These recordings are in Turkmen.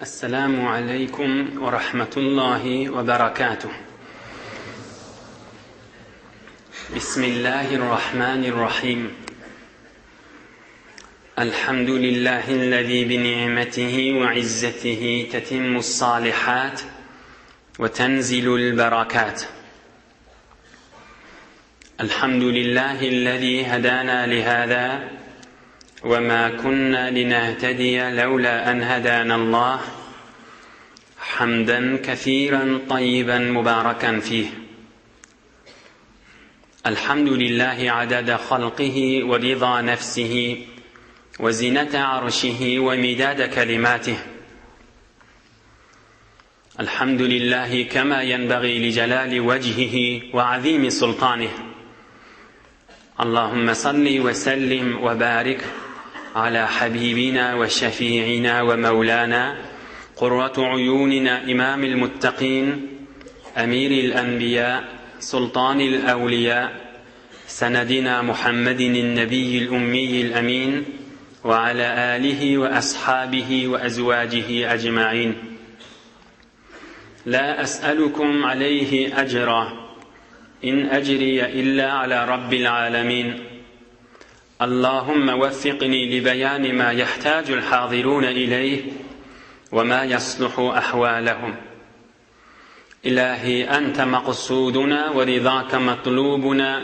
Esselamu aleýkum we rahmetullahi we berekatuh. Bismillahirrahmanirrahim. Elhamdülillahi'llezî bi ni'metihi we izzetihi tetimmus salihat we tenzilul berakat. Elhamdülillahi'llezî hedâna lihâzâ ve mâ kunnâ linehtediye levlâ en hedânallah. Hamden kesîren tayyiben mübâreken fîh. Elhamdülillahi adede halqihi ve rıza nefsihi ve zinete arşihi ve midade kelimatih. Elhamdülillahi kema yenbagî li celali vecihihi ve azîmi sultanih. Allahümme salli ve sellim ve barik ala habibina ve şefi'ina ve mevlana kurratu uyunina imamil muttaqin emiril enbiya sultanil evliya senedina Muhammedin nebiyyil ummiyyil emin ve ala alihi ve ashabihi ve ezvacihi ecmain. La es'elukum aleyhi ecra. İn ecriye illa ala rabbil alemin. Allahümme veffikni li beyani ma yehtacul hazirune ileyh ve ma yasluhu ahvalehum. İlahi ente maksuduna ve rizake matlubuna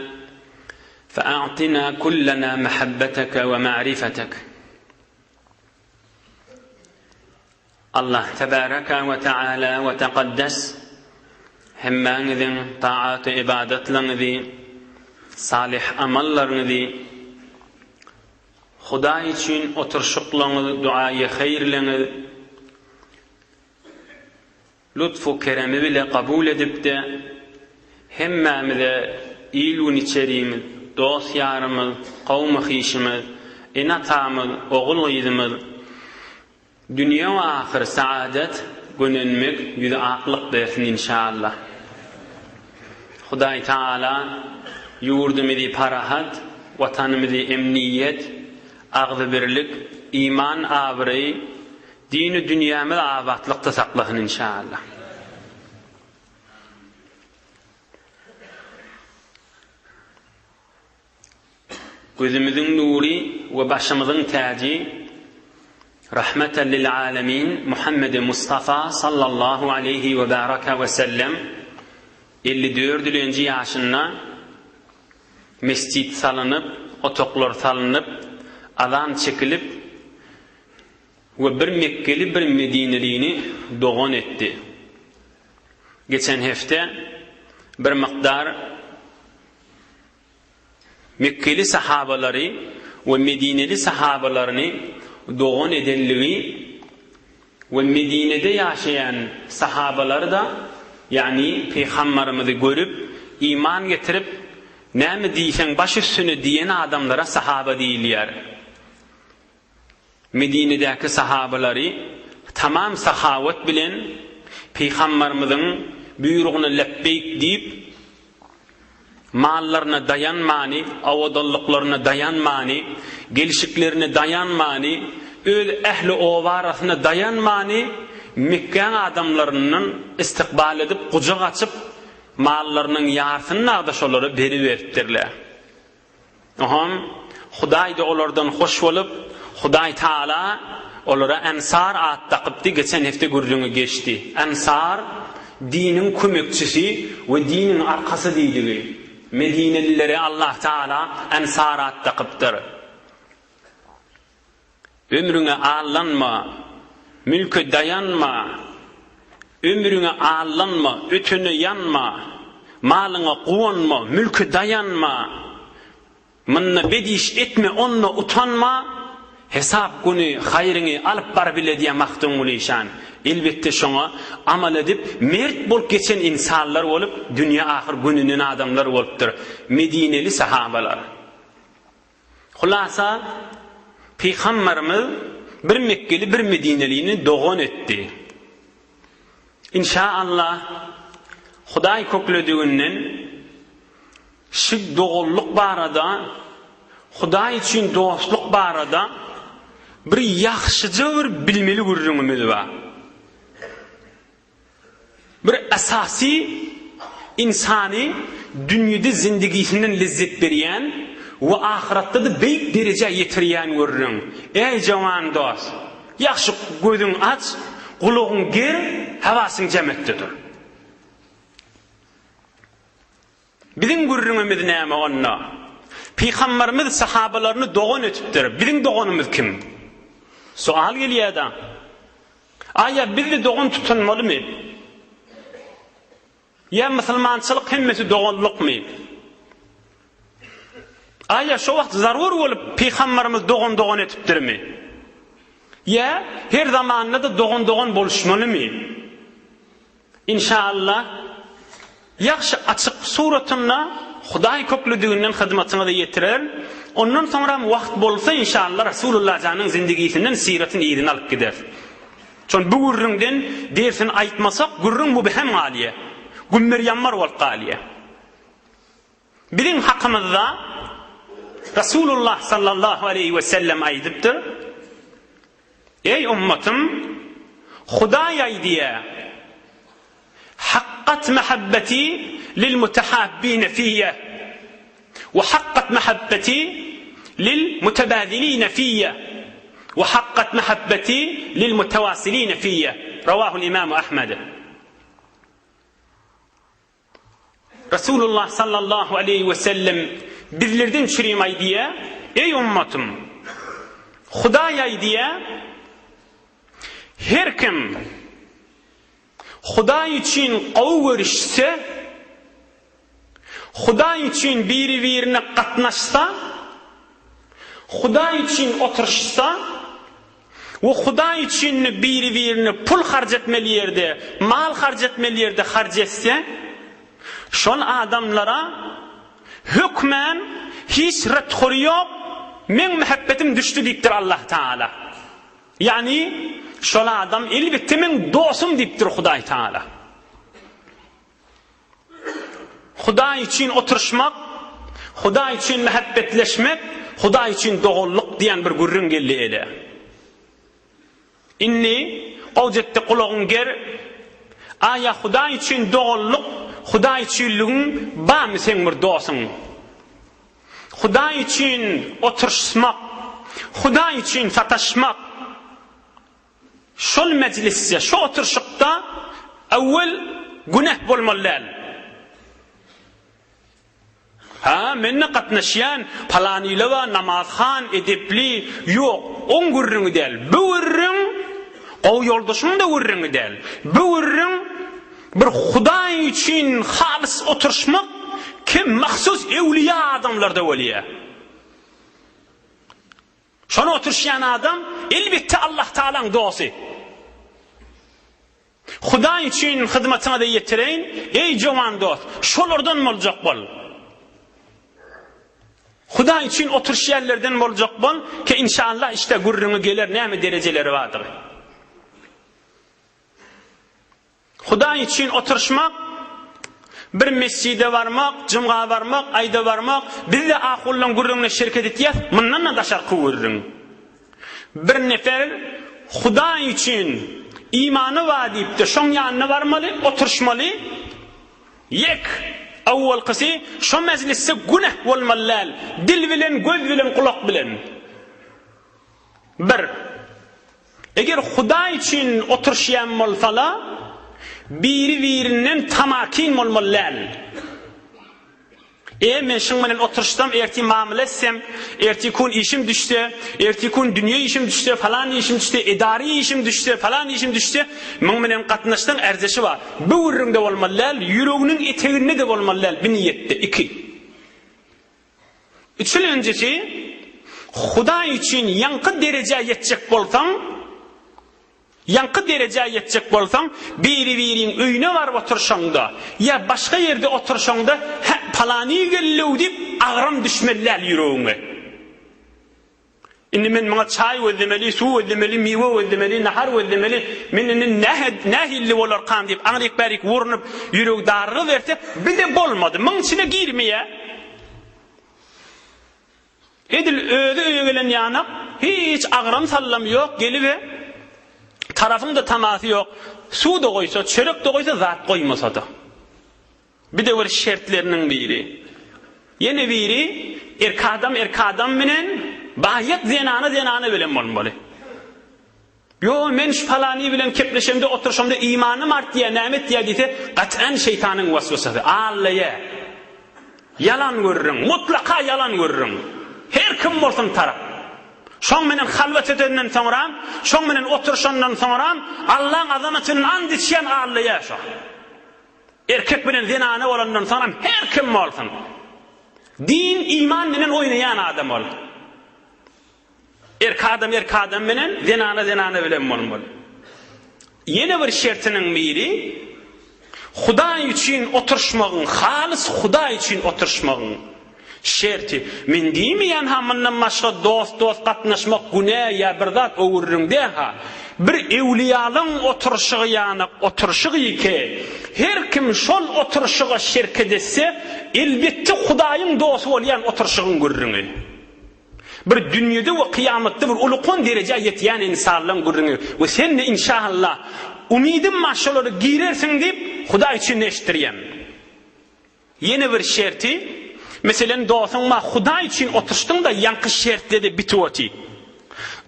fe'a'tina kullena mehabbeteke ve ma'rifetek. Allah tebaraka we teala we tekaddes hemmäňiziň taat-u ybadatlaryňyzy, salyh amallaryňyzy, Hudaý üçin oturyşyklaryňyz, duaýy haýyrlaryňyz lutf-u keremi bile kabul edip-de, hemmämize il-gün içerimiz, dost-ýarymyz, kowmy-hyşymyz, ene-atamyz, ogul-gyzymyz, Dünýe we ahyr saadet, gönenmek, ýüzi aklyk bersin inşallah. Hudaý Taala ýurdumyzy parahat, watanymyzy emniýet, agzybirlik, iman abraý, dini dünýämiz abatlykda saklasyn inşallah. Gözümiziň nury we başymyzyň täji Rahmeten lil alemin Muhammedi Mustafa sallallahu aleýhi we baraka we sellem 54-lenji ýaşynda mesjit salynyp, otaglar salynyp, azan çekilip we bir mekgeli bir medinelini dogan etdi. Geçen hepde bir mukdar Mekgeli sahabalary we Medineli sahabalaryny dogan edenligi we Medinede ýaşaýan sahabalary-da, ýagny Pygambarymyzy görüp, iman getirip, näme diýseň baş üstüne diýen adamlara sahaba diýilýär. Medinedäki sahabalary tamam sahawat bilen Pygambarymyzyň buýrugyna lepbeýk diýip, mallaryna daýanmany, owadanlyklaryna daýanmany, gelşiklerine daýanmany, öz ähli oba-arasyna daýanmany Mekgäň adamlaryndan istikbal edip, gujak açyp, mallarynyň ýarsyny nagda şolara beriberipdirler. Oňam Hudaý-da olardan hoş bolup, Hudaý Taala olara Ensar at dakypdy, geçen hepde gürrüňi geçdi. Ensar, diniň kömekçisi we diniň arkasy diýdigi. Medinelilere Allah Taala Ensar at dakypdyr. Ömrüňe aldanma, mülke daýanma, Ömrüňe aldanma, ötene ýanma, Malyňa guwanma, mülke daýanma, Munda bet iş etme, onda utanma, Hesap güni haýryňy alyp bar bile diýýär Magtymguly işan. Elbetde şoňa amal edip, mert bolup geçen ynsanlar bolup, dünýä ahyr gününden adamlar bolupdyr. Medineli sahabalar. Hulasa, Pygamberimiz bir mekgeli, bir medinelini dogan etdi. Inşa-Allah, Hudaý köklediginden şu doganlyk barada, Hudaý üçin dostluk barada bir ýagşyja bir bilmeli gürrüňimiz bar. Bir esasy ynsany dünýede zindigisinden lezzet berýän we ahyratda-da beýik derejä ýetirýän gürrüň. Eý jowan dost! Ýagşy gözüňi aç, gulagyňy ger, hawasyň jem etde dur. Biziň gürrüňimiz näme onda? Pygamberimiz sahabalaryny dogan etipdir. Biziň doganymyz kim? Sual gelýär-de. Aýa biz-de dogan tutunmalymy? Ýa musulmançylyk hemmesi doganlykmy? Aýa şo wagt zarur bolup pygamberimiz dogan dogan etipdirmi? Ýa her zamanda-da dogan dogan boluşmalymy? Inşaallah ýagşy açyk suratynda Hudaý köklüdiginden hyzmatyňyza ýetirer. Ondan soňram wagt bolsa inşaallah Rasulullah janyň zindigisinden syratyny yzyna alyp gider. Şon bu gürrüňden dersini aýtmasak gürrüň mübhem galýa. Gümmer-ýammar bolup galýa. Biziň hakymyzda Rasulullah sallallahu aleýhi we sellem aýdypdyr. Eý ummatym! Hudaý aýdýar, Hakkat mahabbeti lil mutahabbine fiýe we hakkat mahabbeti lil mutabaziline fiýe we hakkat mahabbeti lil mutawasiline fiýe. Rawahul Imamu Ahmed. Resulullah sallallahu aleýhi we sellem bizlerden çürim aýdýar, Eý ummatym! Hudaý aýdýar, Her kim Hudaý üçin gowy görüşse, Hudaý üçin biri-birine gatnaşsa, Hudaý üçin oturyşsa we Hudaý üçin biri-birine pul harç etmeli ýerde, mal harç etmeli ýerde harç etse, şol adamlara hökmän hiç ret-hury ýok, meň mähebbetim düşdi diýipdir Allah Tagala. Ýagny şol adam elbetde meň dostum diýipdir Hudaý Tagala. Hudaý üçin oturyşmak, Hudaý üçin mähebbetleşmek, Hudaý üçin doganlyk diýen bir gürrüň geldi ele. Indi gowjetde gulagyň ger, Aýa Hudaý üçin doganlyk, Hudaý üçinligiň barmy seň bir dosuň? Hudaý üçin oturyşmak, Hudaý üçin sataşmak, Şol mejlisde, şo oturyşykda öwwel günäh bolmaly däl. Ha, men-de gatnaşýan, palanyla namazhan, edepli, ýok, oň gürrüňi däl. Bu gürrüň gowy ýoldaşyň-da gürrüňi däl. Bu gürrüň bir Hudaý üçin halys oturyşmak kim mahsus öwlüýä adamlarda bolýar. Şony oturyşýan adam elbetde Allah Tagalaň dosty. Hudaý üçin hyzmatyňyzy ýetireýin, eý jowan dost, şolardan boljak bol. Hudaý üçin oturyşýanlardan boljak bol, ki inşallah işte gürrüňi geler näme derejeleri bardygy. Hudaý üçin oturyşmak, bir mesjide barmak, jumga barmak, aýda barmak, biz-de ahullaň gürrüňine şereket etýäs, mundan-da daşarky gürrüň. Bir nefer Hudaý üçin imany bar diýip-de, şoň ýanyna barmaly, oturyşmaly. Ýek, owalkysy, şo mejlisde günäh bolmaly däl, dil bilen, göz bilen, gulak bilen. Bir. Eger Hudaý üçin oturyşýan bolsala, biri-birinden tamakin bolmaly däl. E, men şuň bilen oturyşsam, ertir mamla etsem, ertir kun işim düşse, ertir kun dünýe işim düşse, falan işim düşse, edary işim düşse, falan işim düşse, muň bilen gatnaşsaň ärzeşi bar. Bu gürrüňde bolmaly däl, ýüreginiň eteginde-de bolmaly däl bi niýetde. Iki. Üçülenjisi, Hudaý üçin ýaňky derejä ýetjek bolsaň, ýaňky derejä ýetjek bolsaň, biri-biriň öýüne baryp oturyşaňda, ýa başga ýerde oturyşaňda, Hä, palany geldi-ow diýip, agram düşmeli däl ýüregiňe. Indi men muňa çaý gözlemeli, suw gözlemeli, miwe gözlemeli, nahar gözlemeli, men indi nähilli bolarkam diýip, aňryk-bärik urnup, ýüregi darygyberse, bir-de bolmady, muň içine girmeýär. Edil özi öýe gelen ýanak, hiç agram-sallam ýok, gelibe. Tarapyň-da tamasy ýok. Suw-da goýsa, çörek-de goýsa, zat goýmasa-da. Bir-de bir şertleriniň biri. Ýene biri, erk adam erk adam bilen, baýat zenana zenana bilen bolmaly. Ýo, men şu palany bilen kepleşemde, oturyşamda imanym artýar, näme etýär diýse, gat'an şeýtanyň waswasasy. Allaýa. Ýalan gürrüň, mutlaka ýalan gürrüň. Her kim bolsun tarap. Şoň menen halwat edenden soňram, şoň menen oturyşandan soňram Allaň azamatyny and içýän allaýa şo. Erkek bilen zenana bolandan soňram her kim bolsun. Din, iman menen oýnaýan adam ol. Erk adam erk adam bilen, zenana zenana bilen bolmaly. Ýene bir şertiniň biri, Hudaý üçin oturyşmagyň, halys Hudaý üçin oturyşmagyň şerti. Men diýmeýän-ha mundan başga dost-dost gatnaşmak günä ýa bir zat o gürrüň däl-ha. Bir öwlüýalaň oturyşygy ýanak oturyşygy ki, her kim şol oturyşyga şerket etse, elbetde Hudaýyň dosty bolýan oturyşygyň gürrüňi. Bir dünýede we kyýamatda bir ulukan derejä ýetýän ynsanlaň gürrüňi we sen-de inşaallah umydym bar şolara girersiň diýip Hudaý üçin eşitdirýän. Ýene bir şerti, meselem dosuň bar Hudaý üçin oturyşdyň-da ýaňky şertde-de bitip oty.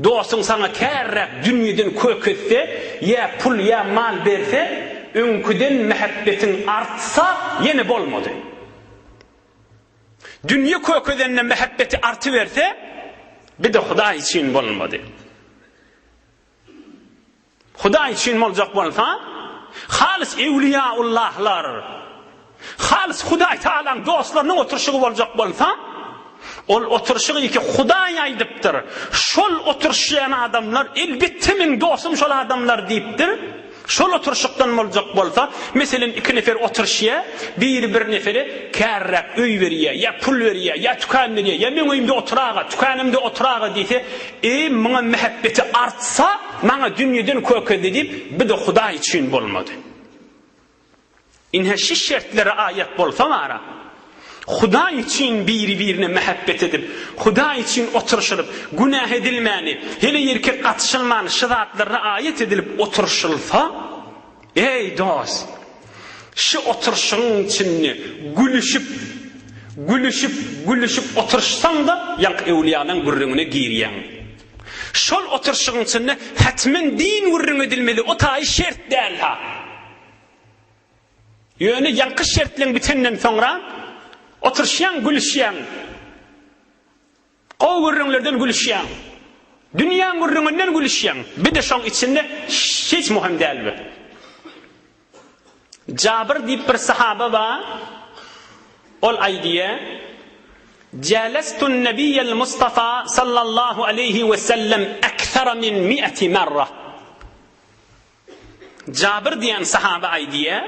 Dosuň saňa kärräk dünýeden kök etse, ýa pul ýa mal berse, öňküden mähebbetiň artsa ýene bolmady. Dünýe kökezende mähebbeti artyberse, bir-de Hudaý üçin bolmady. Hudaý üçin boljak bolsa, halys ewliýaullahlar, halys Hudaý Tagalaň dostlarynyň oturyşygy boljak bolsa, ol oturyşygy ki Hudaý aýdypdyr, şol oturyşýan adamlar elbetde meň dostum şol adamlar diýipdir. Şol oturyşykdan boljak bolsa, meselem, iki nefer oturyşýar, biri bir nefere kärräk öý berýär, ýa pul berýär, ýa tükan berýär, ýa meň öýümde oturaga, tükanymda oturaga diýse, E, muňa mähebbeti artsa, maňa dünýeden kökezdi diýip, bu-da Hudaý üçin bolmady. Ine şi şertlere aýat bolsa bara, Hudaý üçin biri-birine mähebbet edip, Hudaý üçin oturyşylyp, günäh edilmäni, heleý-erkek gatyşylmany şi zatlara aýat edilip oturyşylsa, eý dost, şi oturyşygyň içinde gülüşip, gülüşip, gülüşip oturyşsaň-da, ýaňky öwlüýalaň gürrüňine girýäň. Şol oturyşygyň içinde hetmen din gürrüň edilmeli, o taýy şert däl-ha. Ýöne ýaňky şertleň bitenden soňra oturyşýaň, gülüşýäň. Gowy gürrüňlerden gülüşýäň. Dünýäň gürrüňinden gülüşýäň. Bir-de şoň içinde hiç möhüm däl bu. Jabyr diýip bir sahaba bar. Ol aýdýar, Jalastun Nebiýel Mustafa sallallahu aleýhi we sellem ekser min mi'ati merra. Jabyr diýen sahaba aýdýar,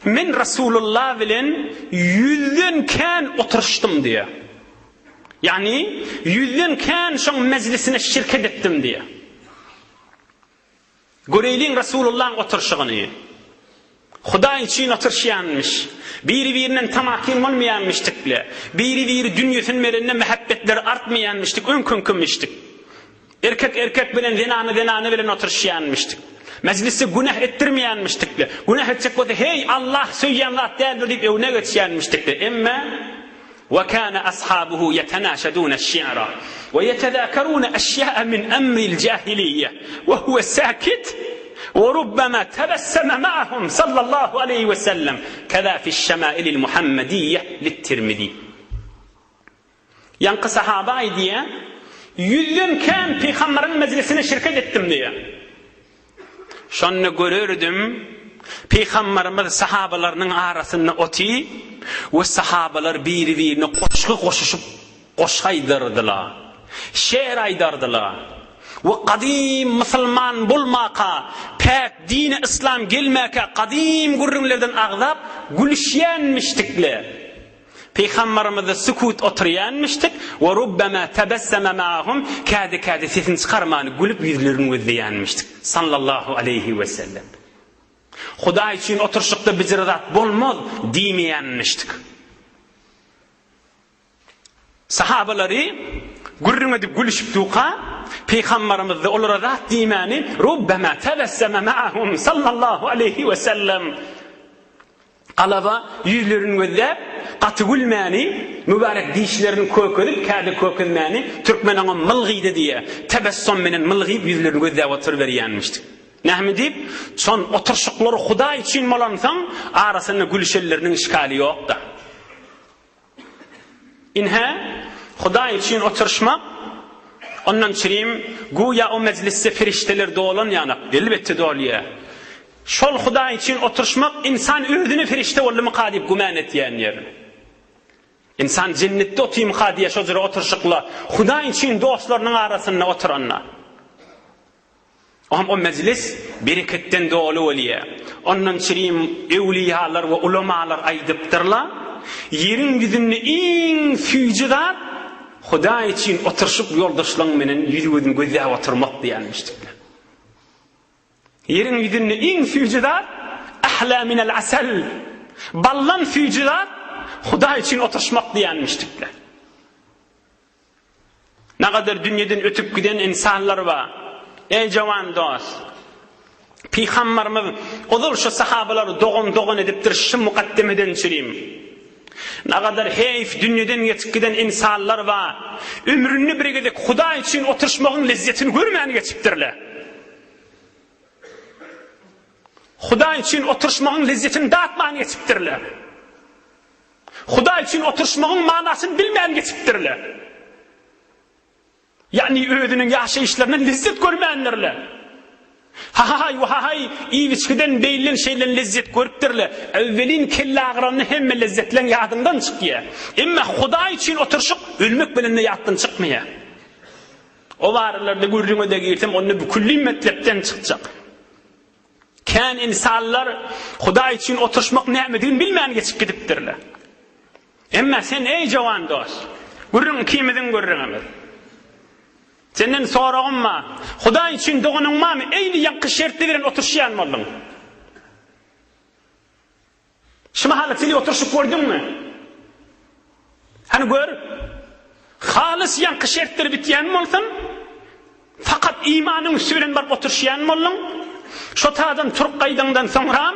Men Resulullah bilen ýüzden kän oturyşdym diýýär. Ýagny, ýüzden kän şoň mejlisine şirket etdim diýýär. Göreýliň Resulullahyň oturyşygyny. Hudaý üçin oturyşýanmyş. Biri-birinden tamakin bolmaýanmyşdykle. Biri-biri dünýesini berende mähebbetleri artmaýanmyşdyk, öňküňkimmişdik. Erkek erkek bilen, zenany zenany bilen oturyşýanmyşdyk. Mejlisde günäh etdirmeýänmişdikle. Günäh etjek bolsa, heý, Allah söýýän zat däldir diýip öňüne geçýänmişdikle. Emme Ve kâne ashabuhu yetenâşedûne şi'ra ve yetezâkerûne eşyâ'a min emril cahiliyye ve huve sâkit ve rubbemâ tebesseme ma'ahum sallallahu aleyhi ve sellem kezâ fi'ş-şemâilil Muhammediyye lit-Tirmidî. Ýaňky sahaba aýdýar, Ýüzden kän pygamberiň mejlisine şirket etdim diýýär. Şonda görerdim, pygamberimiz sahabalarynyň arasynda otyr we sahabalar biri-birine goşgy goşuşyp goşgy aýdardylar, şe'r aýdardylar we gadym musulman bolmaka, päk dini yslam gelmäkä gadym gürrüňlerden agzap gülüşýänmişdikler. Pygamberimiz sükut oturýanmyşdyk, we rubbema tebesseme ma'ahum, kädi-kädi sesini çykarman gülüp ýüzlerini gözleýänmişdik. Sallallahu aleýhi we sellem. Hudaý üçin oturyşykda bijir zat bolmaz diýmeýänmişdik. Sahabalary. Gürrüň edip gülüşip durka, Pygambarymyzda olara zat diýmäni, Rubbema tebesseme ma'ahum sallallahu aleýhi we sellem. Galaba ýüzlerini gözläp, gaty gülmäni, mübärek dişlerini kökezip, käde kökezmäni, türkmen oňa mylgydy diýýär. Tebessum menen mylgyp ýüzlerini gözläp oturyberýänmişdik. Näme diýip, şon oturyşyklary Hudaý üçin bolansoň, arasynda gülüşenleriniň işgali ýok-da. Ine, Hudaý üçin oturyşmak, ondan çirim, güýä o mejlisde perişdeler dolan ýanak, elbetde dolýar. Şol Hudaý üçin oturyşmak ynsan özüne perişde boldumyka diýip gümän etýän ýer. Ynsan jennetde otyrmyka diýýär şo jüre oturyşykla, Hudaý üçin dostlarynyň arasynda oturanda. Oňam o mejlis bereketden doly bolýar. Ondan çirim öwlüýalar we ulamalar aýdypdyrlar, Ýeriň ýüzünde iň süýji zat Hudaý üçin oturyşyp ýoldaşlaň menen ýüz-gözüni gözläp oturmak diýenmişdikler. Ýeriň ýüzünde iň süýji zat Ahlâ minel asal Baldan süýji zat Hudaý üçin oturyşmak diýenmişdikler. Nagadar dünýeden ötüp giden ynsanlar bar. Eý jowan dost! Pygambarymyz ozal şu sahabalary dogan-dogan edipdir şu mukaddemeden çürim. Nagadar heýf dünýeden geçip giden ynsanlar bar. Ömründe bir gezek Hudaý üçin oturyşmagyň lezzetini görmän geçipdirler. Hudaý üçin oturyşmagyň lezzetini datman geçipdirler. Hudaý üçin oturyşmagyň manasyny bilmän geçipdirler. Ýagny özüniň ýaşaýyşlaryndan lezzet görmändirler. Ha-ha-haý, wa-ha-haý, iýip-içgiden, beýlden şeýlen lezzet görüpdirler. Öwwelin kelle agyranda hemme lezzetleň ýadyňdan çykýar. Emma Hudaý üçin oturyşyk ölmek bilen-de ýatdan çykmaýar. O baralarda gürrüňe-de girsem, onda külli metlepden çykjak. Kän ynsanlar Hudaý üçin oturyşmak nämedigini bilmän geçip gidipdirler. Emma sen eý jowan dost, gürrüň ikimiziň gürrüňimiz. Senden soragym bar. Hudaý üçin doganyň barmy? Eýni ýaňky şertli bilen oturyşýan bolduň. Şu mahala tili oturyşyp gördüňmi? Hany gör. Halys ýaňky şertler bitýän bolsun, fakat imanyň üsti bilen baryp oturyşýan bolduň. Şo tadan turup gaýdaňdan soňram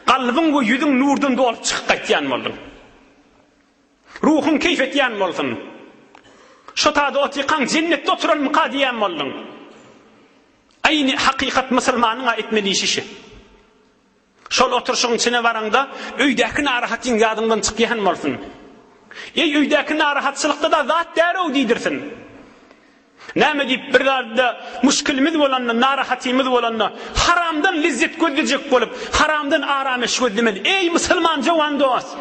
kalbyň we ýüzüň nurdan dolup çykyp gaýtýan bolduň. Ruhuň keýp etýän bolsun. Şo tada otyrkaň jennetde oturanmyka diýýän bolduň. Aýny hakykat musulmanyň-a etmeli işi şi. Şol oturyşygyň içine baraňda, öýdäki narahatyň ýadyňdan çykýan bolsun. Eý, öýdäki narahatçylykda-da zat däl-ow diýdirsin. Näme diýip, bir zatda muşkilimiz bolanda, narahatymyz bolanda, haramdan lezzet gözlejek bolup, haramdan arameş gözlemeli. Eý, musulman jowan dost!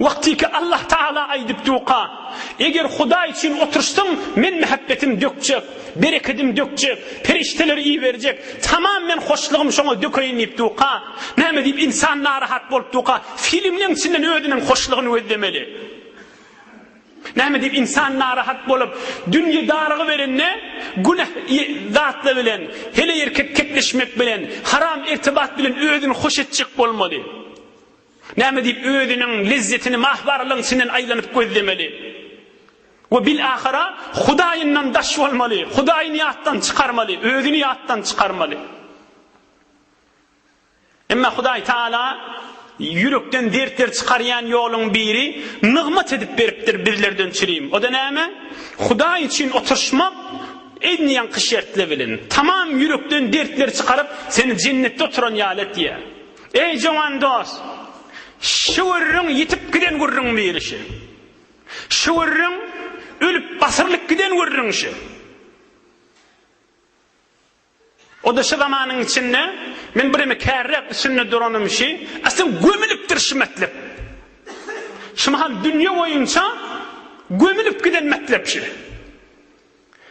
Wagtyky Allah Tagala aýdyp durka, Eger Hudaý üçin oturyşsaň, Men mähepbetim dökjek, berekedim dökjek, perişdeleri iberjek, tamam Men hoşlugym şoňa dökeýin diýip durka, näme diýip ynsan narahat bolup durka, filmleň içinden özüniň hoşlugyny gözlemeli. Näme diýip ynsan narahat bolup, dünýe darygy berende, günäh zatlar bilen, heleý-erkek gepleşmek bilen, haram irtibat bilen özüni hoş etjek bolmaly. Näme diýip özüniň lezzetini mahbaralaryň içinden aýlanyp gözlemeli? We bil-ahyra Hudaýyndan daş bolmaly, Hudaýyny ýatdan çykarmaly, özüni ýatdan çykarmaly. Emma Hudaý Taala ýürekden dertleri çykarýan ýoluň biri nygmat edip beripdir bizlerden çürim. O-da näme? Hudaý üçin oturyşmak edni ýaňky şertler bilen. Tamam ýürekden dertleri çykaryp seni jennetde oturan ýaly etýär. Eý jowan dost! Şu gürrüň ýitip giden gürrüň biri şi. Şu gürrüň ölüp basyrylyp giden gürrüň şi. O-da şu zamanyň içinde men bireme kärräk üstünde duranym şi, aslynda gömülipdir şu metlep. Şu mahal dünýe boýunça gömülip giden metlep şi.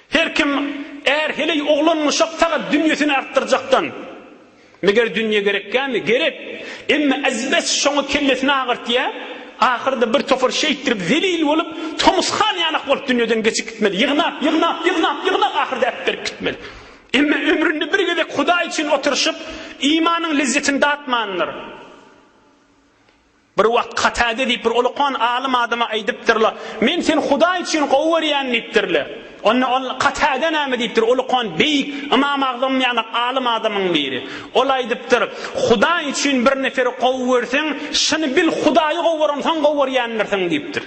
Her kim är heleý oglan-uşak sagat dünýesini artdyrjakdan. Meger dünýe gerekkämi? Gerek. Emma ezbes şoňa kellesini agyrtýa, ahyrda bir topar şeýtdirip zelil bolup, tomus han ýanak bolup dünýeden geçip gitmeli. Ýygnap, ýygnap, ýygnap, ýygnap ahyrda äpberip gitmeli. Emma ömründe bir gezek Hudaý üçin oturyşyp, imanyň lezzetini datmandyr. Bir wagt Katade diýip bir ulukan alym adama aýdypdyrlar, Men seni Hudaý üçin gowy görýän diýipdirler. Onda ol Katade näme diýipdir, ulukan, beýik, Ymam Agzam ýaly alym adamyň biri. Ol aýdypdyr, Hudaý üçin bir neferi gowy görseň, şuny bil, Hudaýy gowy görensoň gowy görýändirsiň diýipdir.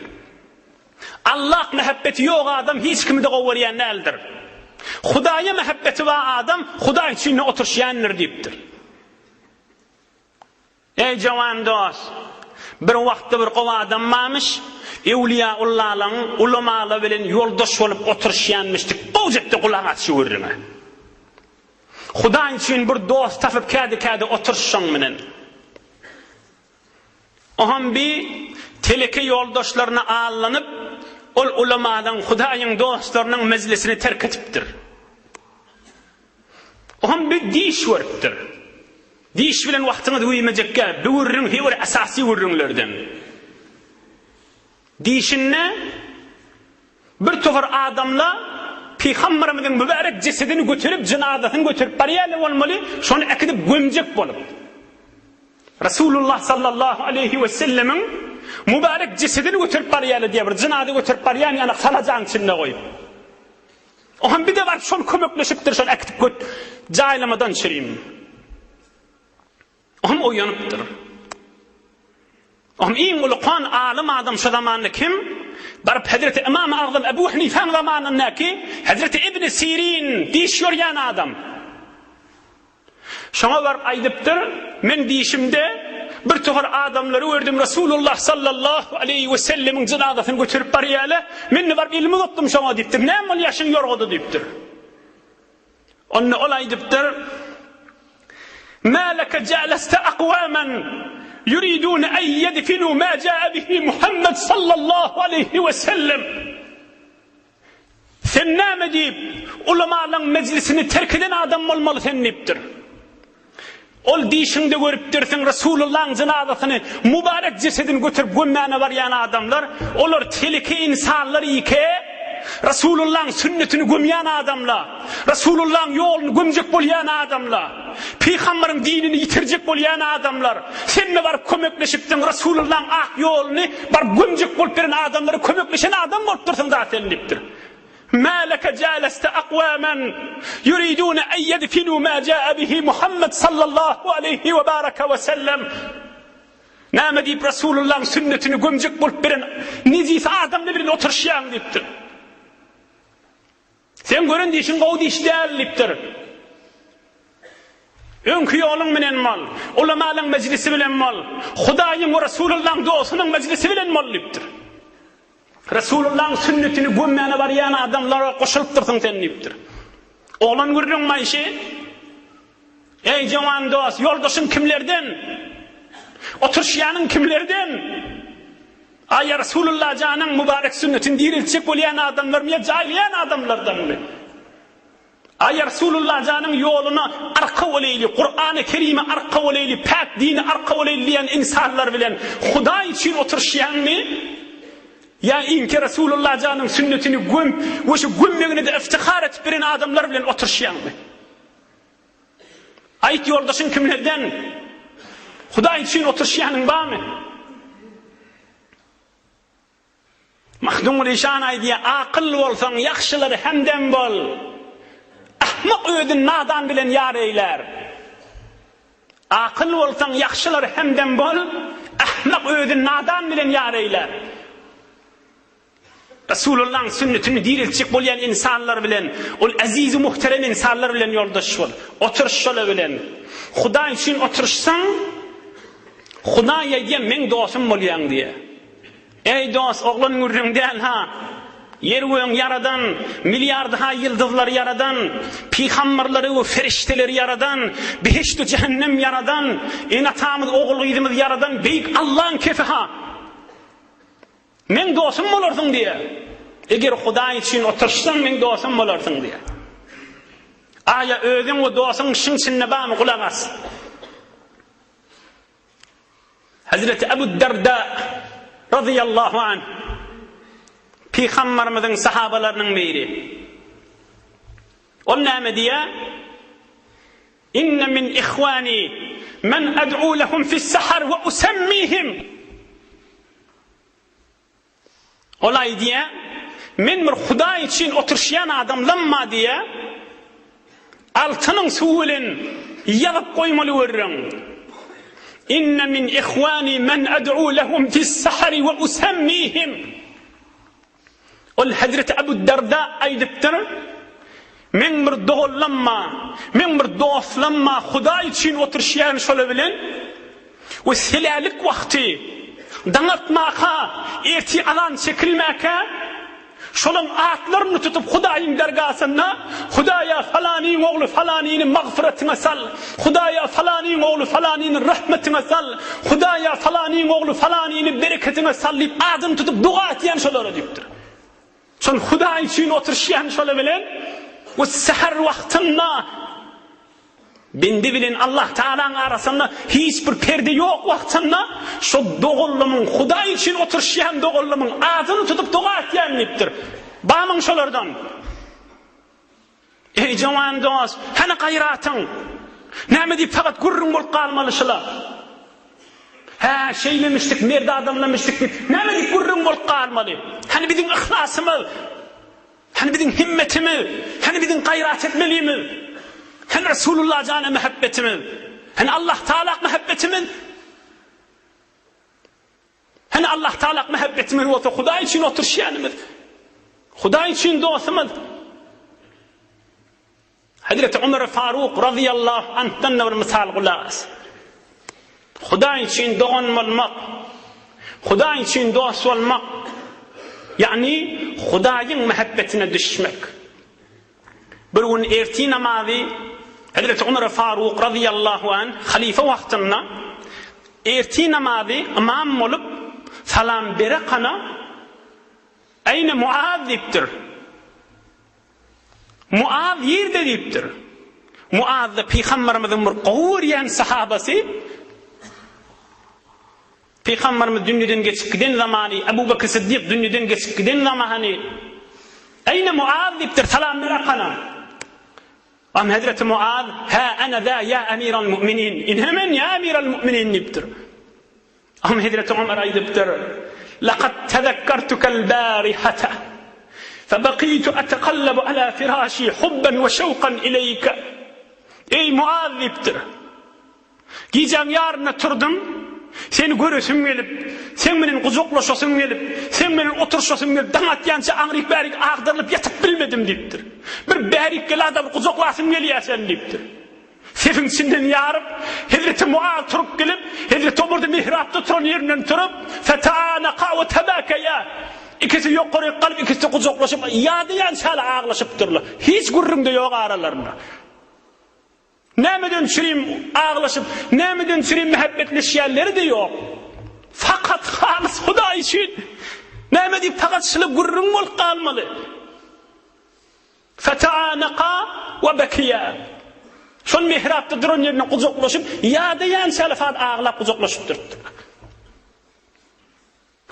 Allah mähebbeti ýok adam hiç kimi-de gowy görýän däldir. Hudaýa mähebbeti bar adam Hudaý üçin-de oturyşýandyr diýipdir. Eý jowan dost! Bir wagtda bir gowy adam barmyş, öwlüýaullalaň, ulamalar bilen ýoldaş bolup oturyşýanmyş diýip, gowjekde gulak as şu gürrüňe. Hudaý üçin bir dost tapyp kädi-kädi oturyş şoň bilen. Oham bi teleke ýoldaşlaryna allanyp, ol ulamalaň, Hudaýyň dostlarynyň mejlisini terk edipdir. Oham bi diş görüpdir. Diş bilen wagtyňyzy güýmejekgä, bu gürrüň he bir esasy gürrüňlerden. Dişinde bir topar adamla Pygamberimiziň mübärek jesedini göterip, jynazasyny göterip barýarlar bolmaly, şony äkidip gömjek bolup. Resulullah sallallahu aleýhi we sellemiň mübärek jesedini göterip barýarlar diýýär, bir jynaza göterip barýan ýaly halajaň içinde goýup. Oňam bir-de baryp şol kömekleşipdir, şol äkidip göt jaýlamadan çürim. Oňam oýanypdyr. Oňam iň uly kan alym adam şo zamanda kim? Baryp Hezreti Ymam Agzam Ebu Hanifaň zamanyndaky Hezreti Ibn Sirin diş ýorýan adam. Şoňa baryp aýdypdyr, Men diýşimde bir topar adamlary gördüm, Resulullah sallallahu aleýhi we sellemiň jynazasyny göterip barýarlar, men-de baryp elimi uzatdym şoňa diýipdir, näme bolýar şuň ýorgada diýipdir. Onda ol aýdypdyr, Mä leke jaleste akwaman yuridune en yedfinu ma jaa bihi Muhammed sallallahu aleýhi we sellem. Sen näme diýip, ulamalaň mejlisini terk eden adam bolmaly sen diýipdir. Ol diýşiňde görüpdirsiň Resulullaň jynazasyny, mübarek jesedini göterip gömmäne barýan adamlar, olar teleke ynsanlar ike, Resulullaň sünnetini gömýän adamlar, Resulullaň ýoluny gömjek bolýan adamlar, Pygambaryň dinini ýitirjek bolýan adamlar, sen-de baryp kömekleşipsiň Resulullaň ak ýoluny baryp gömjek bolup beren adamlara kömekleşen adam bolupdyrsyň da sen diýipdir. Mä leke jaleste akwaman yuridune en yedfinu ma jaa bihi Muhammed sallallahu aleýhi we baraka we sellem. Näme diýip Resulullaň sünnetini gömjek bolup beren nejis adamlar bilen oturyşýaň diýipdir. Seň gören dişiň gowy diş däl diýipdir. Öňki ýoluň bilen bol, ulamalaň mejlisi bilen bol, Hudaýyň we Resulullaň dostunyň mejlisi bilen bol diýipdir. Resulullaň sünnetini gömmäne barýan adamlara goşulypdyrsyň sen diýipdir. Oglan gürrüň maýşy. Eý jowan dost, ýoldaşyň kimlerden? Oturyşýanyň kimlerden? Aýa Resulullah janyň mübarek sünnetini direltjek bolýan adamlarmy ýa jaýlaýan adamlardanmy? Aýa Resulullah janyň ýoluna arka boleýli, Kurany Kerime arka boleýli, päk dine arka boleýli diýen ynsanlar bilen Hudaý üçin oturyşýaňmy? Ýa iňki Resulullah janyň sünnetini gömüp we şu gömmegine-de iftihar etip beren adamlar bilen oturyşýaňmy? Aýt ýoldaşyň kimlerden? Hudaý üçin oturyşýanyň barmy? Mahdumguly işan aýdýar, Akylly bolsaň, ýagşylara hemdem bol. Ahmak özüni nadan bilen ýar eýlär. Akylly bolsaň, ýagşylara hemdem bol, ahmak özüni nadan bilen ýar eýlär. Resulullahyň sünnetini direltjek bolýan ynsanlar bilen, ol eziz-u muhterem ynsanlar bilen ýoldaş bol. Oturyş şolar bilen. Hudaý üçin oturyşsaň, Hudaý aýdýar, meň dostum bolýaň diýýär. Eý dost, oglan gürrüň däl-ha. Ýer-gögüň ýaradan, milliardha ýyldyzlary ýaradan, pygamberleri we ferişdeleri ýaradan, behişt-u jähennem ýaradan, ene-atamyz, ogul-gyzymyzy ýaradan beýik Allaň kefi-ha. Meň dostum bolarsyň diýýär. Eger Hudaý üçin oturyşsaň, meň dostum bolarsyň diýýär. Aýa özüň we dostuň şyň içinde barmy gulak as. Hazreti Abu Darda radıyallahu anh Pygamberimiziň sahabalarynyň biri. Ol näme diýýär? Inne min ihwani men ad'u lehum fis-sahar we usemmihim. Ol aýdýar, Men bir Hudaý üçin oturyşýan adamlamma diýýär. Altynyň suwy bilen ýazyp goýmaly görüň. Inne min ihwani men ad'u lehum fis-sahari we usammihim. Ol Hezreti Abu Darda aýdypdyr, Meň bir doganlamma, meň bir dostlamma Hudaý üçin oturyşýan şola bilen we selälik wagty daň atmaka, ertir azan çekilmäkä Şolaň atlaryny tutup Hudaýyň dergasynda, Hudaýa falanyň ogly falanyny magfyratyňa sal, Hudaýa falanyň ogly falanyny rahmetiňe sal, Hudaýa falanyň ogly falanyny bereketiňe sal diýip adyny tutup doga etýän şolara diýipdir. Şol Hudaý üçin oturyşýan şola bilen we säher wagtynda Bende bilen Allah Tagalaň arasynda hiç bir perde ýok wagtynda şo doganlymyň Hudaý üçin oturyşýan doganlymyň adyny tutup doga etýän diýipdir. Barmyň şolardan? Eý jowan dost, hany gaýratyň? Näme diýip fakat gürrüň bolup galmaly şula? Hä, şeýlemişdik, merd adamlamişdik diýip, näme diýip gürrüň bolup galmaly? Hany biziň yhlasymyz? Hany biziň himmetimiz? Hany biziň gaýrat etmelimiz? Hany Resulullah jana mähebbetimiz? Hany Allah Taala mähebbetimiz? Hany Allah Taala mähebbetimiz bolsa Hudaý üçin oturyşýanymyz. Hudaý üçin dostumyz. Hezreti Ömer Faruk razyýallahu anhdan-da bir mysal gulak as. Hudaý üçin dogan bolmak, Hudaý üçin dost bolmak, ýagny Hudaýyň mähebbetine düşmek. Bir gün ertir namazy Hezreti Ömer Faruk razyýallahu anh halyfa wagtynda ertir namazy ymam bolup salam berekana Eýne Muaz diýipdir. Muaz nirde diýipdir. Muaz-da pygamberimiziň bir gowy görýän sahabasy. Pygamberimiz dünýeden geçip giden zamany, Ebu Bekr Siddik dünýeden geçip giden zamany. Eýne Muaz diýipdir, salam ber akana. Am Hezreti Muaz, Hä ana za ýa emiral mu'minin. Ine men ýa emiral mu'minin diýipdir. Am Hezreti Omar aýdypdyr, Laqad tezekkertukel barihata, febekitu etekallabu ala firaşi hubben we şewkan ileýke. Eý Muaz diýipdir. Gijäň ýarynda turdum, seni göresim gelip, seň bilen gujaklaşasym gelip, seň bilen oturyşasym gelip, daň atýança aňryk-bärik agdarylyp ýatyp bilmedim diýipdir. Bir bärik gel adam gujaklasym gelýär seni diýipdir. Sepiň içinden ýaryp, Hezreti Muaz turup gelip, Hezreti Omar-da mihrapda turan ýerinden turup, Feta'anaka we tebakeýa. Ikisi ýokaryk galyp, ikisi gujaklaşyp, ýadaýançaly aglaşypdyrlar. Hiç gürrüň-de ýok aralarynda. Nämeden çürim aglaşyp, nämeden çürim mähebbetleşýänleri-de ýok. Fakat halys Hudaý üçin. Näme diýip fakat şyly gürrüň bolup galmaly. Feteanaka we bekiýa. Şol mihrapda duran ýerinde gujaklaşyp, ýadaýançaly fat aglap gujaklaşyp durupdyrlar.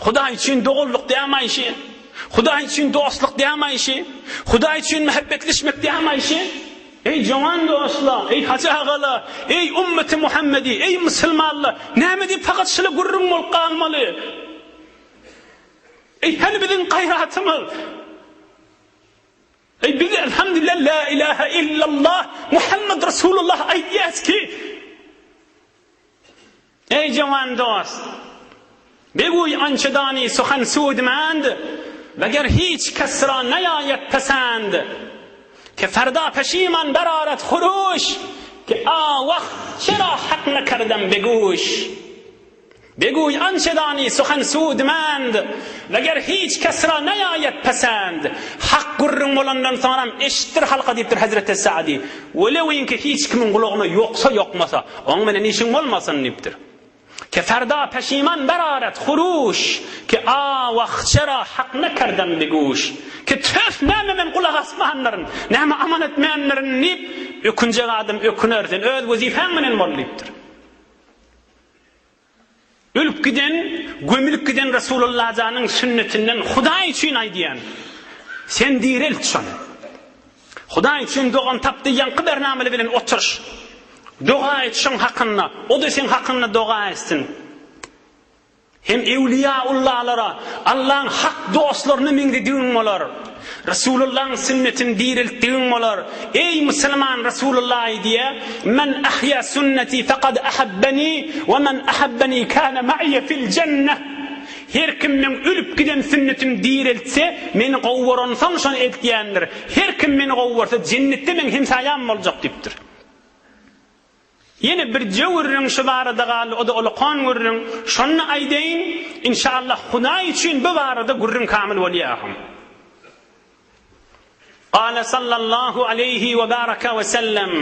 Hudaý üçin doganlyk dämaýşy, Hudaý üçin dostluk dämaýşy, Hudaý üçin mähebbetleşmek dämaýşy. Eý jowan dostlar, eý hajy agalar, eý ummeti Muhammedi, eý musulmanlar, näme diýip fakat şyly gürrüň bolup galmaly? Eý hany biziň gaýratymyz? Eý biz elhamdülillah la ilahe illallah Muhammed Resulullah aýdýas ki Eý jowan dost Beguý ança dani suhan sudmand ve ger hiç kes ra neýaýet pesend ke ferda peşiman beraret huruş ke a wah çera hak nekerdem beguş Beguý ançe dani suhan sudmand, Meger hiç kes ra neýaýet pesend. Hak gürrüň bolandan soňram eşitdir halka diýipdir Hezreti Sa'di. Welewinki hiç kimiň gulagyna ýoksa ýokmasa, oň bilen işiň bolmasyn diýipdir. Ke ferda peşiman beraret huruş, Ke a wah çera hak nekerdem biguş. Ke töf näme men gulak asmandyryn, näme amal etmändirin diýip, ökünjek adam öküner, sen öz wezipäň bilen bol diýipdir. Ölüp giden, gömülip giden Resulullajanyň sünnetinden Hudaý üçin aýdýan. Sen direlt şony. Hudaý üçin dogan tapdy ýaňky bernameli bilen oturyş. Doga et şoň hakynda, o-da seň hakynda doga etsin. Hem ewliýaullalara, Allaň hak dostlaryna meňzedigiň bolar. Resulullaň sünnetini direltdigiň bolar. Eý musulman Resulullah aýdýar, Men ahýa sünneti fekad ahabbeni we men ahabbeni kana ma'iýe fil jenneh. Her kim meň ölüp giden sünnetimi direltse, meni gowy görensoň şony edýändir. Her kim meni gowy görse, jennetde meň hemsaýam boljak diýipdir. Ýene birje gürrüň şu barada galdy, o-da ulakan gürrüň. Şony aýdaýyn, inşallah Hudaý üçin bu barada gürrüň kamyl bolýar. Gale sallallahu aleýhi we baraka we sellem,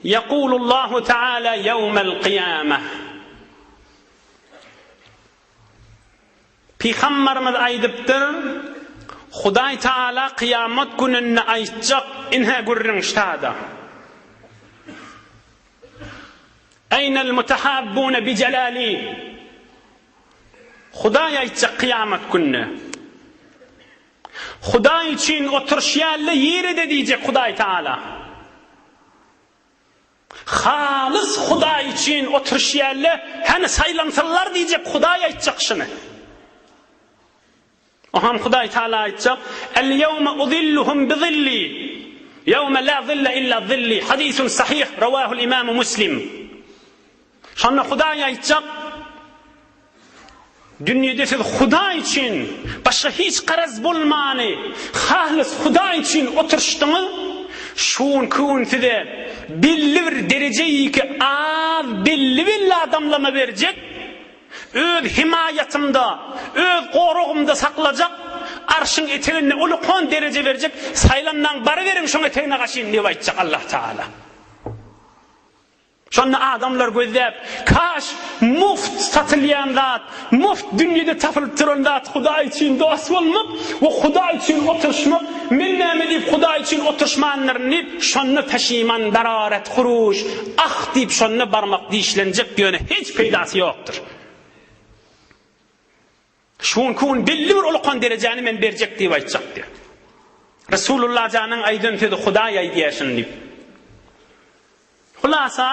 Ýekulullahu taala ýewmel kyýameh. Pygambarymyz aýdypdyr, Hudaý Taala kyýamat gününde aýtjak, ine gürrüň ştada. Eýnel mutahabbune bi jelali. Hudaý aýtjak kyýamat gününde. Hudaý üçin oturyşýanlar ýerede diýjek Hudaý Taala. Halys Hudaý üçin oturyşýalle, hany saýlansynlar diýjek Hudaý aýtjak şuny. Oham Hudaý Taala aýtjak, El ýewme uzilluhum bi zilli, ýewme la zille illa zilli, hadisun sahih, rawahul imamu Muslim. Şonda Hudaý aýtjak, Dünýede siz Hudaý üçin, başga hiç garaz bolmany, halys Hudaý üçin oturyşdyňyz, şu günki gün size belli bir derejeýki az belli-belli adamlama berjek, öz hemaýatymda, öz goragymda saklajak, arşyň eteginde uly-kon dereje berjek, saýlanmaň baryberiň şoň etegine gaşyn diýip aýtjak Allah Tagala. Şonda adamlar gözläp, Kaş, muft satylýan zat, muft dünýede tapylyp duran zat Hudaý üçin dost bolmak we Hudaý üçin oturyşmak, men näme diýip Hudaý üçin oturyşmandyryn diýip, şonda peşiman bararet huruş, ah diýip şonda barmak dişlenjek, ýöne hiç peýdasy ýokdur. Şu günki gün belli bir ulakan derejäni men berjek diýip aýtjak diýýär. Resulullah janyň aýdan sözi Hudaý aýdýar şuny diýip. Hulasa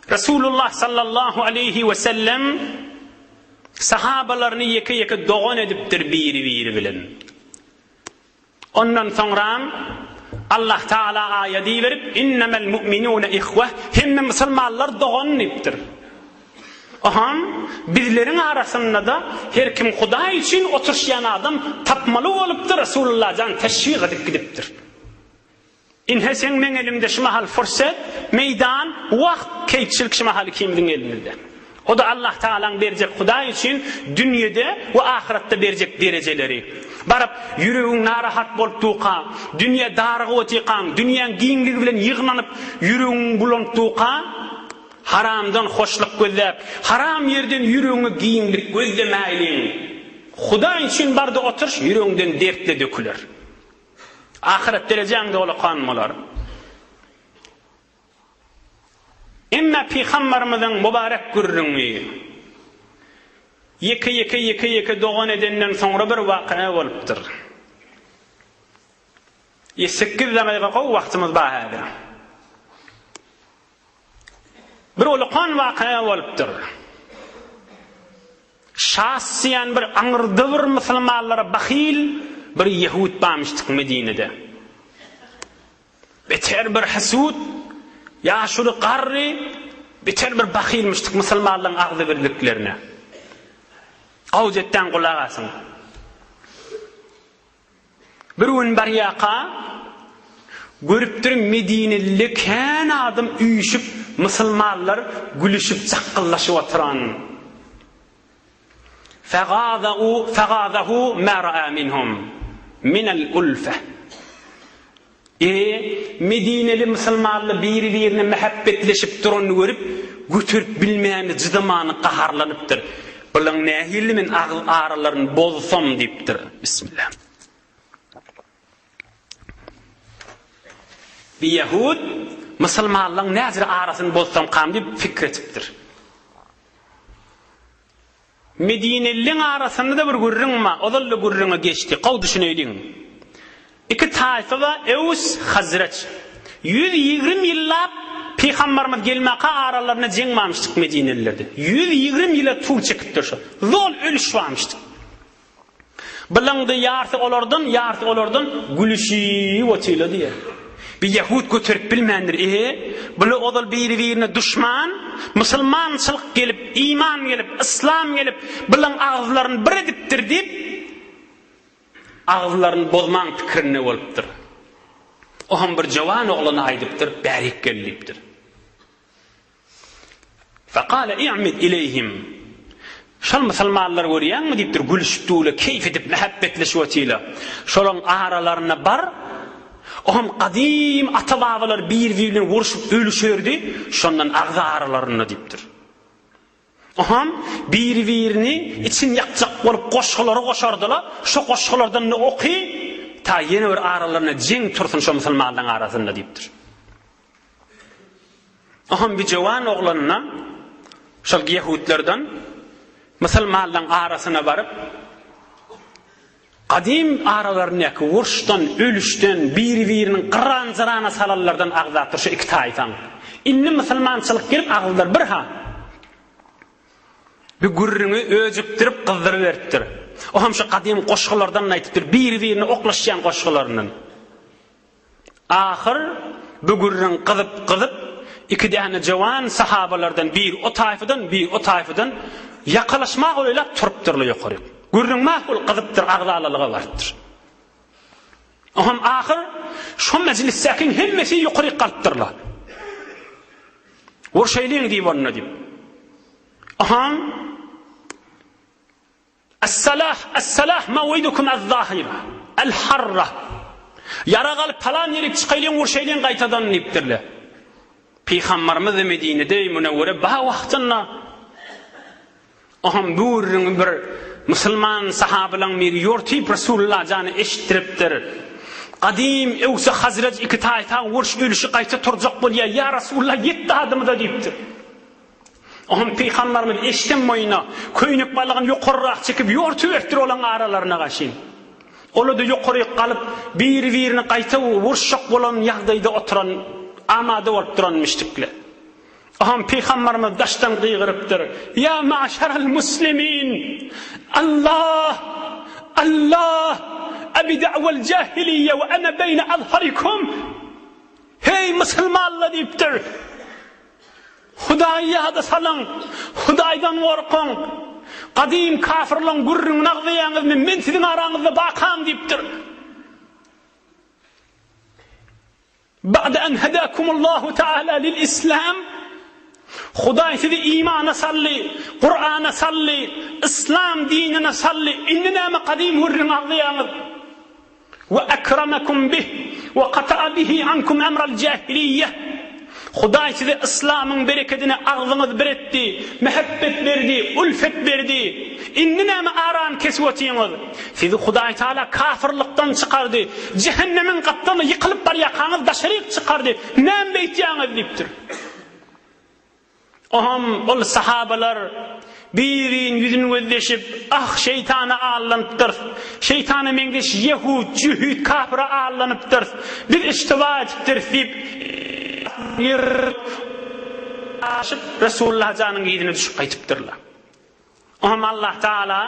Resulullah sallallahu aleýhi we sellem sahabalaryny ýeke-ýeke dogan edipdir biri-biri bilen. Ondan soňram Allah Taala aýat iberip, Innemel mu'minune ihweh, hemme musulmanlar dogan diýipdir. Oham, bizleriň arasynda-da her kim Hudaý üçin oturyşýan adam tapmaly bolupdyr, Resulullah jan teşwik edip gidipdir. Ine seň meň elimde şu mahal fursat, meýdan, wagt, keýpçilik şu mahal ikimiziň elimizde. O-da Allah Tagalaň berjek Hudaý üçin dünýede we ahyratda berjek derejeleri. Baryp, ýüregiň narahat bolup durka, dünýä darygyp otykaň, dünýäň giňligi bilen ýygnanyp, ýüregiň bulanyp durka, haramdan hoşluk gözläp, haram ýerden ýüregiňe giňlik gözlemäýliň. Hudaý üçin bar-da oturyş, ýüregiňden dertle döküler. Ahyret derejäň dolakan bolar. Emma pygambarymyzyň mübarek gürrüňi ýeke-ýeke ýeke-ýeke dogan edenden soňra bir waka bolupdyr. Sekiz dagyga gowy wagtymyz bar häzir. Bir ulakan waka bolupdyr. Şas diýen bir aňyrda bir musulmanlara bahyl bir ýehud barmyşdyk Medinede. Beter bir hesud, ýaşuly garry, beter bir bahylmyşdyk musulmanlaryň agzybirliklerine. Gawjetden gulak asyň. Bir gün barýaka, görüpdir Medineli kän adam üýşüp, musulmanlar gülüşip jakgyllaşyp oturan. Fegazau fegazahu ma raa minhum minel ulfe. E, Medineli musulmanlar biri-birine mähebbetleşip duranyny görüp, göterip bilmäni, cydamany gaharlanypdyr. Bulaň nähili men agyz aralaryny bozsam diýipdir. Bismillah. Bir ýehud musulmanlaryň näzire arasyny bozsamkam diýip pikir etipdir. Medinelileň arasynda-da bir gürrüň bar, ozal-da gürrüňi geçdi, gowy düşüneýliň. Iki taýfa bar, Ews, Hazreç. 120 ýyllap. Pygambarymyz gelmäka aralarynda jeň barmyşdyk Medinelilerde. 120 ýyla tul çekipdir şo. Zol ölüş barmyşdyk. Bylaňdy ýarsy olardan, ýarsy olardan gülüşip otyla diýýär. Bir ýehud göterip bilmändir, e, bular ozal biri-birine duşman, musulmançylyk gelip, iman gelip, yslam gelip, bulaň agyzlaryny bir edipdir diýip, agyzlaryny bozmaň pikirinde bolupdyr. Oam bir jowan oglana aýdypdyr, bärik gel diýipdir. Fekale i'mid ileýhim. Şol musulmanlary görýäňmi diýipdir, gülüşip durlar, keýp edip, mähebbetleşip otyrlar. Şolaryň aralaryna bar, oňam gadym ata-babalar bir-biri bilen urşup ölüşerdi, şondan agza aralarynda diýipdir. Oňam biri-birini için ýakjak bolup goşgulary goşardylar, şo goşgulardan-da oky, ta ýene bir aralarynda jeň tursun şo musulmanlaryň arasynda diýipdir. Oňam bir jowan oglanyna şol ýehudlardan musulmanlaryň arasyna baryp, gadym aralaryndaky uruşdan, ölüşden, biri-biriniň gyran-jyrana salanlardan agzapdyr şu iki taýfaň. Indi musulmançylyk gelip agyzlar bir-ha. Bir gürrüňi öjükdirip gyzdyryberipdir. Oňam şu gadym goşgulardan aýdypdyr, biri-birine oklaşýan goşgularyndan. Ahyr bu gürrüň gyzyp-gyzyp, iki däne jowan sahabalardan biri o taýfadan, biri o taýfadan ýakalaşmaga oýlap turupdyrlar ýokaryk. Gürrüň makul gyzypdyr, agzalalyga barypdyr. Oňam ahyr şo mejlisdäkiň hemmesi ýokaryk galypdyrlar. Urşaýlyň diýip onda diýip. Oňam Es-salah, es-salah maw'idukum ez-zahira, el-harra. Ýarag alyp palan ýerik çykaýlyň, urşaýlyň gaýtadan diýipdirler. Pygambarymyz-da Medinede, Münewwere ba wagtynda oňam bu gürrüňi bir musulman sahabalaň biri ýortyp Resulullah jana eşitdiripdir. Gadym Ewse Hazraj iki taýfa uruş ölüşi gaýta turjak bolýar, ýa Resulullah ýet dadymyza diýipdir. Oňam pygambarymyz eşden boýuna köýnek balygyny ýokarrak çekip ýortuberipdir olaň aralaryna gaşyn. Ola-da ýokaryk galyp, biri-birini gaýta uruşjak bolan ýagdaýda oturan, amada bolup duranmyşdykle. Oňam pygambarymyz daşdan gygyrypdyr, Ýa maşaral muslimin! Allah! Allah! Ebi da'wel jahiliýe we ene beýne azharikum! Heý, musulmanlar diýipdir. Hudaýy ýada salyň, Hudaýdan gorkuň. Gadym kafyrlaryň gürrüňini agzaýaňyzmy, men siziň araňyzda bakam diýipdir. Ba'de en hedakumullahu taala lil islam Hudaý sizi imana saldy, Kur'ana saldy, islam dinine saldy. Indi näme gadym gürrüň agzaýaňyz? We akramakum bih we kata'a bihi ankum emral jahiliýe. Hudaý size yslamyň berekedine agzyňyz bir etdi, mähebbet berdi, ulfet berdi. Indi näme arany kesip otyňyz? Sizi Hudaý Taala kafyrlykdan çykardy, jähennemiň gapdalyna ýykylyp barýakaňyz daşaryk çykardy. Näme beýtýäňiz diýipdir. Oňam ol sahabalar bir-biriniň ýüzüni gözleşip, Ah, şeýtana allanypdyrys! Şeýtana meňzeş ýehud, jöhit, kapyra allanypdyrys! Biz iştiba edipdiris diýip, aşyp, Resulullah janyň yzyna düşüp gaýdypdyrlar. Oňam Allah Taala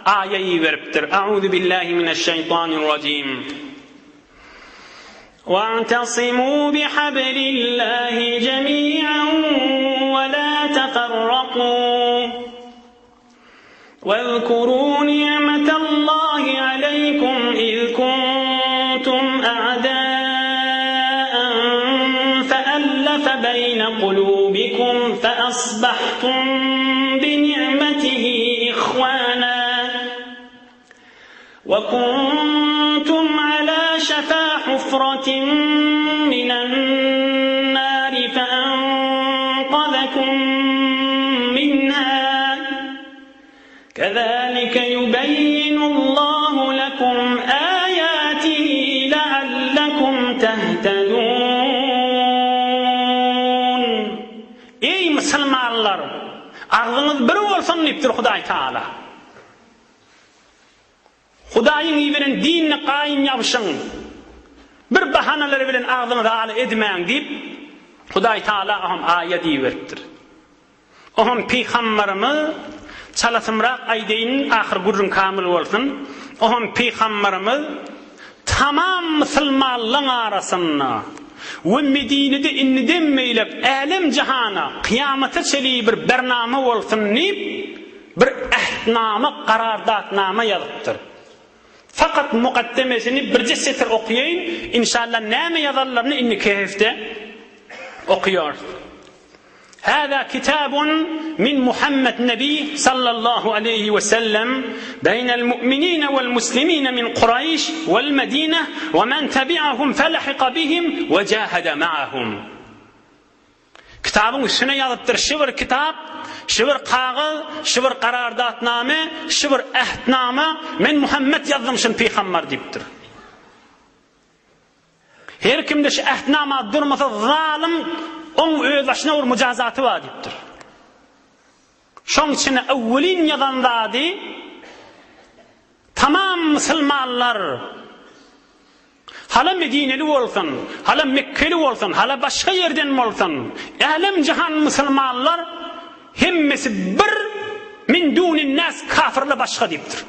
aýa iberipdir. Auzu billahi mineşşeýtanirrajim. Wa'tasimu bihablillahi jemi'an we la teferraku. Wezkuru ni'metallahi aleýkum iz kuntum a'da'an fe'ellefe beýne kulubikum feasbahtum bini'metihi ihwana we kuntum ala şefa hufratin minen nari feenkazekum minha Kezalike yubeyyinullahu lekum ayatihi leallekum tehtedun. Eý musulmanlar! Agzyňyz bir bolsun diýipdir Hudaý Taala. Hudaýyň iberen dinine gaýym ýapyşyň. Bir bahanalar bilen agzyňyzy ala edmäň diýip. Hudaý Taala oňam aýat iberipdir. Oňam pygambarymyz çalasymrak aýdaýyn ahyr gürrüň kamyl bolsun. Oňam pygambarymyz tamam musulmanlaň arasynda we Medinede indiden beýlek älem jahana kyýamata çeli bir bernama bolsun diýip bir ähtnama karardatnama ýazypdyr. Fakat mukaddemesini birje setir okaýaýyn, inşallah näme ýazanlaryny indiki hepde okaýarys. Hâzâ kitabun min Muhammed Nebi sallallahu aleýhi we sellem beýnel mu'minine vel muslimine min Kuraýş vel Medine we men tebi'ahum felahika bihim we jahede ma'ahum. Kitabyň üstüne ýazypdyr, şi bir kitap, şi bir kagyz, şi bir karardatname, şi bir ähtnama, men Muhammet ýazdym şuny pygambar diýipdir. Her kimde şu ähtnama durmasa zalym oň öz başyna bir mujazaty bar diýipdir. Şoň içine öwwelin ýazan zady tamam musulmanlar Hala Medineli bolsun, hala Mekgeli bolsun, hala başga ýerden bolsun, älem-jahan musulmanlar hemmesi bir min dunin-nas kafirler başga diýipdir.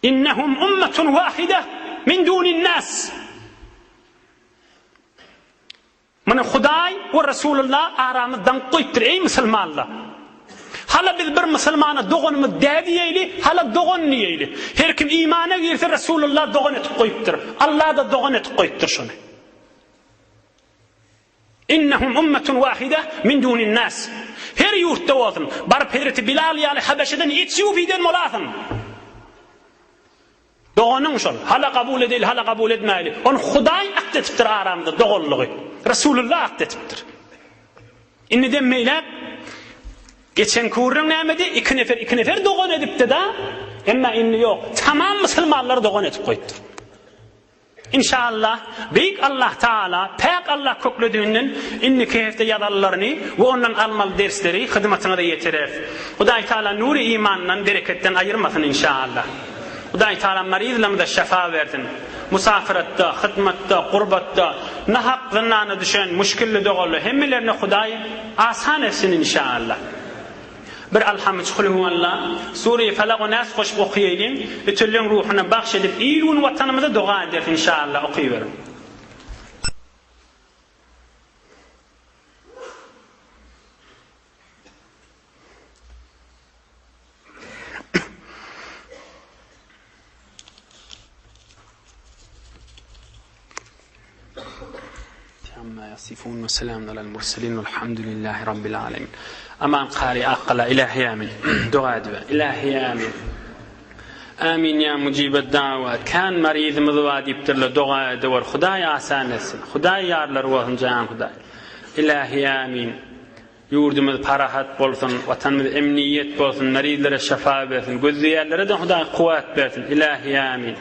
Innehum ummetun wahide min dunin-nas. Muny Hudaý we Resulullah aramyz daňyp goýupdyr, eý musulmanlar! Hala biz bir musulmana doganymyz dä diýeýli, hala dogan diýeýli. Her kim imana girse Resulullah dogan etip goýupdyr. Allah-da dogan etip goýupdyr şony. Innehum ummetun wahide min dunin nas. Her ýurtda bolsun, baryp Hezreti Bilal ýaly Habeşeden, Etiopiýadan bolasyň. Doganyň şol. Hala kabul edeli, hala kabul etmäýli. Ony Hudaý akt etipdir aramyzda doganlygy. Resulullah akt etipdir. Indiden beýläk geçen gürrüň nämedi? Iki nefer, iki nefer dogan edipdi-da. Emma indi ýok. Tamam musulmanlary dogan edip goýupdyr. Inşallah, Beýik Allah Taala, Päk Allah köklediginden indiki hepde ýazanlaryny we ondan almaly dersleri hyzmatyňyza ýetireris. Hudaý Taala nury imandan, bereketden aýyrmasyn inşallah. Hudaý Taala maryzlarymyza şefa bersin. Musafiratda, hyzmatda, gurbatda, nahak zyndana düşen muşkilli doganlar hemmelerine Hudaý asan etsin inşallah. Bir Alhamyç Kulhuwalla, Sure-i Felak we Nas goşup okaýalyň, ötenleň ruhuna bagş edip il-gün watanymyza doga ederis inşallah okyberiň. Amma yasifun we selamun alel murselin velhamdülillahi rabbil alemin. Aman kary akgala ilahi amin. Doga ediber. Ilahi amin. Amin ya mujibet dawat. Kan marizimiz bar diýipdirler. Doga ediber. Hudaý asan etsin. Hudaý ýarlar bolsun jan Hudaý. Ilahi amin. Ýurdumyz parahat bolsun, Watanymyz emniýet bolsun, marizlere şyfa bersin, gözleýänlere-de Hudaý kuwwat bersin, Ilähi Amin.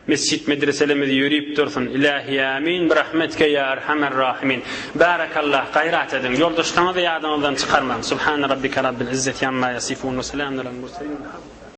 Mesjit medreselerimiz ýörip dursun, Ilähi Amin, Birahmetike ýa Erhamer Rahimin. Barakallah, gaýrat ediň, ýoldaşlaryňyzy ýadyňyzdan çykarmaň. Subhane Rabbike Rabbil Izzeti amma ýasifun we selamun alel murselin.